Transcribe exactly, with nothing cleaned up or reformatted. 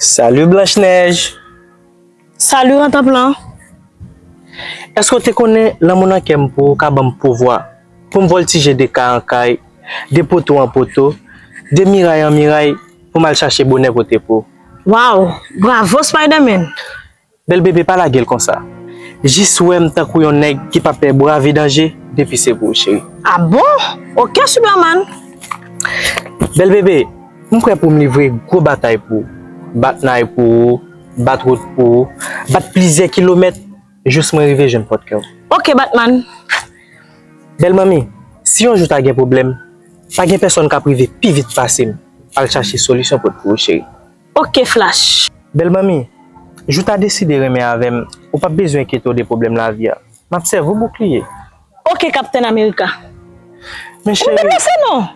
Salut Blanche Neige. Salut Rantanplan. Èske w te konnen lanmou nan kè m pou ou ka ban m pouvwa pou m vòltije de kay an kay, de poto an poto, de miray an miray pou m al chache bonè pote pou ou? Wow, bravo Spider-Man. Bèl bebe, pa lage l konsa. Jis wè m tankou yon nèg ki pa pè bwave danje depi se pou ou, cheri. Ah bon? Ok Superman. Bèl bebe, m prè pou m livre gwo batay pou ou. Bat night pou ou, bat wout pou ou, bat plizyè kilomèt jous mwen rive jwenn pòt kè w. Ok Batman. Bèl manmi, si yon jou ta gen pwoblèm, pa gen pèsonn k ap rive pi vit pase m al chache solisyon pote pou ou, cheri. Ok Flash. Bèl manmi, jou ta deside renmen avè m, ou p ap bezwen enkyete w de pwoblèm lavi a. M ap sèvi w boukliye. Ok Captain America. Men Ou cheri, deplase non.